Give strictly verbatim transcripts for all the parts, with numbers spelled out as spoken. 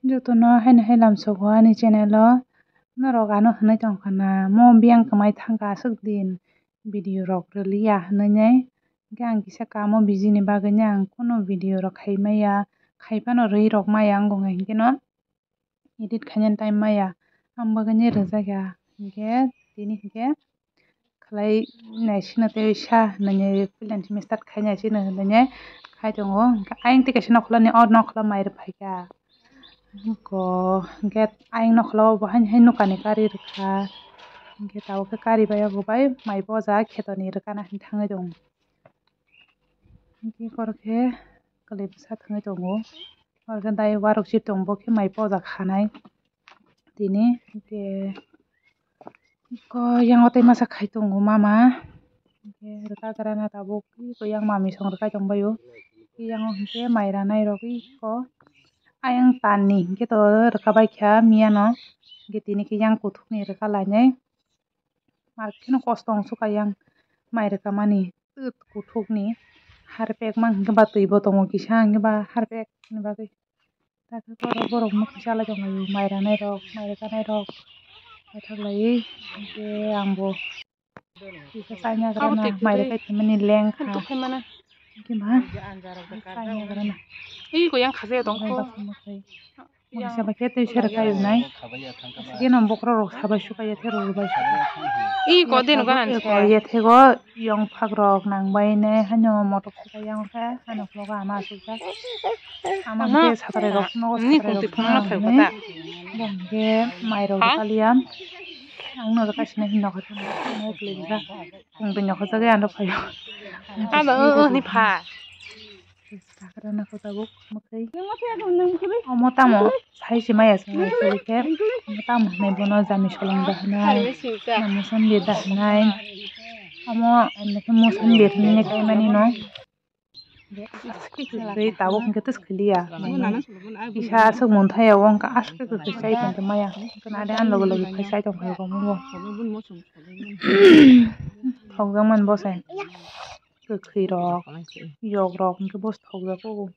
Jotono haino hai lamsogo ani channel o. Norok ano hwnwi tongkha na, mo biyang kwmai thangkha aswk din video rok rwliya hwnwi nai. Hwnkhe ang kisa kamo busy ni bagwi no ang kunu video rok khai maya, khai phano rwi rok maya wngkha hwnkhe no edit khainani time maya, ang bagwi no rwjak ya. Hwnkhe tini hwnkhe khlai naisino tei sa nini freelance mistart khai naisino hinwi khai tongo. Hwnkhe ayang tei kaisa nokhla ni o nokhla mai rwphaikha. Ko hwnkhe ayang nokhla o bo haino hai nokani kari rwkha. Hwnkhe tabuk khe kari bai obo bai mai boja khetoni rwkana hinwi thangwi tongo. Hwnkhe oro khe kwlwi bwsa thangwi tongo. Oro khe dai uarok se tongo, bo khe mai poja khanai tini. Hwnkhe iko yang o tei masa khai tongo mama. Hwnkhe rwkagrana tabuk iko yang mami song rwkai tongbaio. Yang o hwnkhe mai ranai rok iko ayang tan ni hwnkhe to rwkabaikha miyano. Hwnkhe tini khe yang kuthukni rwka lainai. Mar kheno kosto wng sukha yang mai rwkamani twk kuthukni harpek mang hwnkhe ba twi bo tongo kisa hwnkhe ba harpek ni bagwi. Takhe borok borok mokhe chalai tongo mai ranai rok mai rwkanai rok paithak laiwi hwnkhe ang bo kisa chaina grana mai rwkai phaimani lengkha hwnkhe ba chaina grana. Iko yang khajaya tongkho. Mungsa bai khe tei sero kainai. Aswkeno bokhorok rok sabai suka yathek rok rwbai suka. Ih, ko deno gana se. Yathego yong phak rok nang bai ne haino motok suka yang khe haino khlogo ama asukjak. Ama hwnkhe satrai rok phunukgo, ni satrai rok kuntwi phunukna phai kota. Bo hwnkhe mai rok rwkaliya. Ang no rwkaisina hinwi nokha thangwi nokha jagwi ano phaio. Aba o o ni pha. Sakrana kota buk mwkhwi. Omo tamo sai se maya se nai khe. Omo tamo hinai bono jami solong da hinai. Moson bir da hinai. Omo ani khe moson bir hinwi kaimani no. Tei tabuk hwnkhe tes khiliya. Kisa aswk monthai ya wngkha aswk khe khe sai tongkhe maya. Hwnkhe nade ani loge loge phai sai tongkha omo bo. Thokjakmani bo se. Kwkhwi rok, yok rok hwnkhe bo thokjago.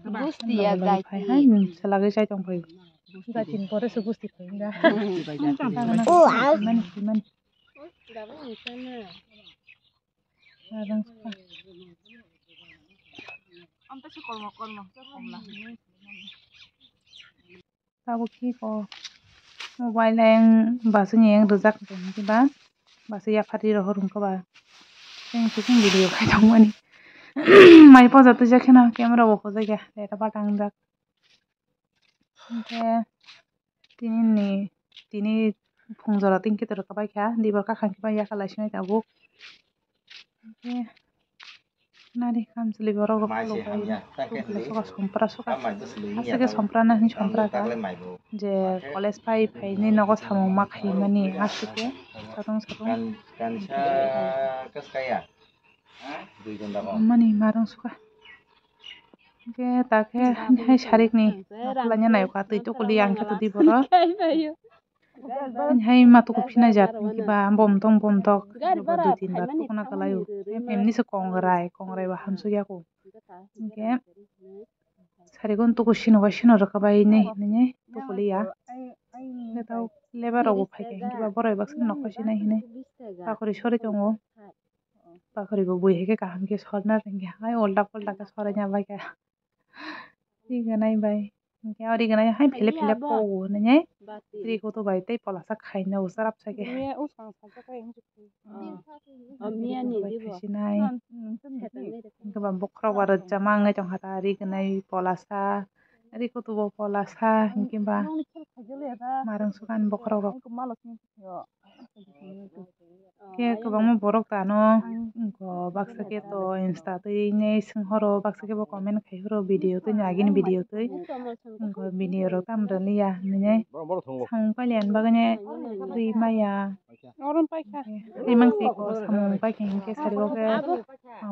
Busti ya jai. Hai, hmm, selagwi chai tong phai. Jai tin pore se busti phai da. O, ah. Mani, mani. Arang suka. Tabuk khe ko mobile ayang bwswk ni ayang rijak tong khe ba bwswk yaphar ri rohor wngkha ba. Tei hwnkhe chwng video khai tongmani mai poja twijak kheno camera bo pojakya leta patang jak. Hwnkhe tini ni tini phung jora tini khe rwkha bai kha dibor kakhang khe bai yakha lai sinai tabuk. Hwnkhe nari kamchwlwi borok rok khuluk bai khuluk bai sompra soka aswk khe sompra na hinwi sompra kha je college phai phai hinwi nogo samung ma khaimani aswk khe satung satung mani marung suka hwnkhe takhe hai sarikni nokhlanya naikha twi tukuli ang khe twi borok. Hai ma tuku phina jak ba bom tong bom tok dui tin bar tukuna kalai o. Emni se kongrai kongrai ba hamsuk ya ko. Hwnkhe sarigon tuku sino bai sino rwkha bai ne hinwi tukuli ya. Hwnkhe tau lebar rok bo phaikha hwnkhe ba borok bai baksa nokha sinai hinwi pakori sori tongo. Pakori bo bui hai khe kaham khe sorna rwngya hai ulta pulta khe soraina bai kha. Riganai bai. Hwnkhe o riganai hai philip philip pogo hinwi. Ri koto bai tei polasa khaina o charap sa khe. Miya o sang sa khe. Miya ni bai jibo. Khaisinai. Hwnkhe ba bokhorok ba rwchapma wngwi tongkha ta riganai polasa. Ri koto bo polasa hwnkhe ba marung sukan bokhorok rok. Khe kwbangma borok tano wngkha baksa khe to insta twi nai swng horo baksa khe bo comment khai horo video twi nai agini video twi wngkha video rok tamo rwliya hinwi samung pailiyani bagwi nai twi maya. Imang twi ko samung paikha hinkhe sari o khe.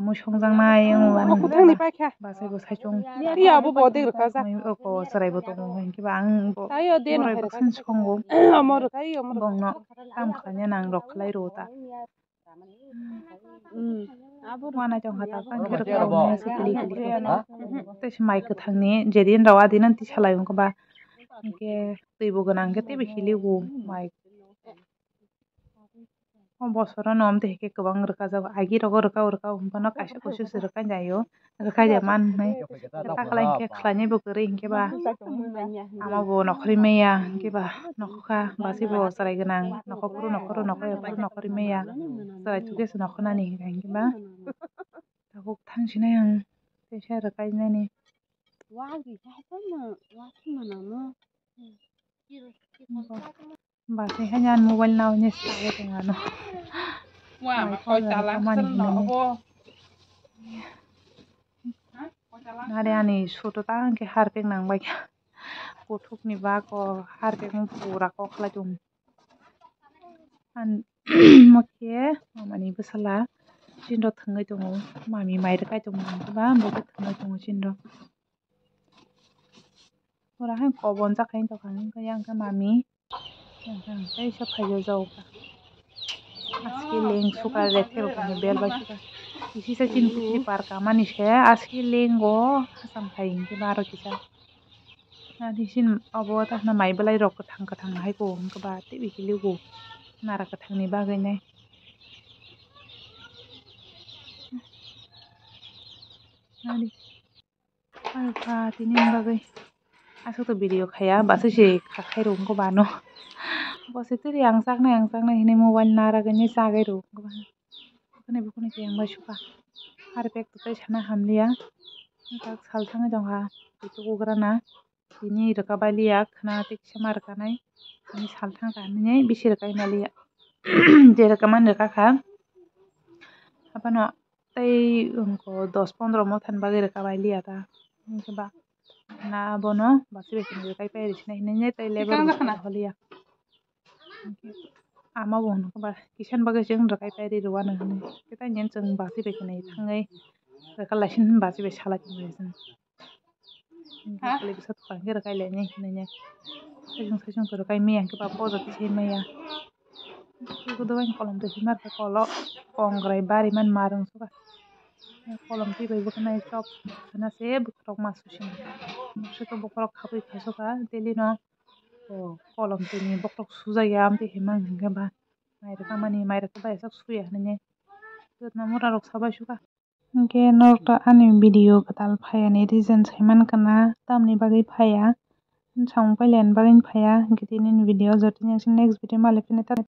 Mui songjaknai wng mano. Bwsai bo saichung. Iya, abo bo de rwkha jak. Oko chwrai bo tongo hinkhe ba ang bo. Tayo de no. Bwsai songo. Omo rwkha, omo rwkha. Bongno tam khlaina nang rok khlai rw ta. Abo rwkha. Wana chong kha ta tang khe rwkha. Tei se mai kwthang ni jedin rawa dinan tisa lai wngkha ba. Hwnkhe twi bo gwnang khe teibo hiligo mai. O bosoro no amtwi hwnkhe kwbang rwkajak, agi rogo rwkao rwkao hwnphano kaisa kusu se rwkha jaio, rwkha ya man hwnwi. Hwnkhe ta khlai hwnkhe khlainai bo kwrwi hwnkhe ba, ama bo nokhorwi maya hwnkhe ba nokhokha, basi bo chwrai gwnang, nokho phuru nokhoro, nokho ya phuru nokhorwi maya, chwrai thukhe se nokhonani hwnkha hwnkhe ba. Tabuk thang sinai ang teisa rwkha nani. Basi haino ani mobile nw hwnwi sawi tong ano. Wa, mai ma koi phone chala rwkha mani sel no hinwi. Obo. Nare ani suto ta hwnkhe harpek nang bai kha. Kuthukni bak o harpek no pura kok khlai tong. An mokhe mamani bwsala chinro thwngwi tongo. Mami mai rwkhai tongmani ba bo khe thwngwi tongo chinro. Pura hai kobon jak hai tongkha, hwnkhe yang khe mami. Yang khe ang teisa phaijajago kha. Aski leng suka rek khe rok bel bai suka. Kisi sa chini pukhri par kamani se aski lengo hasam khai hwnkhe ba aro kisa. Nadi sin obo ta hwna mai belai rok kwthang kwthang hai ko hwnkhe ba teibo hiligo nara kwthangni bagwi nai. Nadi. Aro kha tini bagwi aswk to video khaya, bwswk se kha khai rw wngkha bano. Bo se tiri ang chaknai, ang chaknai hinwi mobile narwgwi chagwi rw wngkha bano. Bukhuni bukhuni khe yang bai suka. Harpek tei sana hamliya. Sal thangwi tongkha, tei tukugrana. Tini rwkha bai liya, khwna tei kisa ma rwkha nai. Tini sal thangkha hinwi bisi rwkha maliya. Je rwkha mani rwkha kha. Abono tei wngkha dos pondro mothan bagwi rwkha bai liya ta. Hwnkhe ba na bono basi bai khwnwi rwkhai pai rw sinai hinwi tei lebar bo holiya. Ama bo hwnwi ba kisan bagwi chwng rwkhai pai ri rw anw hinwi. Tei tei nini chwng basi bai khwnwi thangwi rwkha lai sin basi bai salai tongwi chwng. Kali bwsa tokang khe rwkhai lai nai hinwi. Saichung saichung to rwkhai maya hwnkhe ba pojo khe se maya. Tei kodo bai kolom twi himar khe kolo kongrai bari man ma rwng suka. Kolom twi bai bwkhanai chop khana se bwkha rok ma susi. Bwswk bokhorok khabwi kha suka daily no. O kolom twi ni bokhorok sujak ya amtwi himang hinkhe ba mai rwkha mani mai rwkha bai aswk suya hinwi. Jotna mura rok sabai suka. Hwnkhe norok to ani video kwtal phaiya ni reason sai mankha na tamni bagwi phaiya. Samung pailani bagwi phaiya. Hwnkhe tini ni video jotoni next video malai phina ta.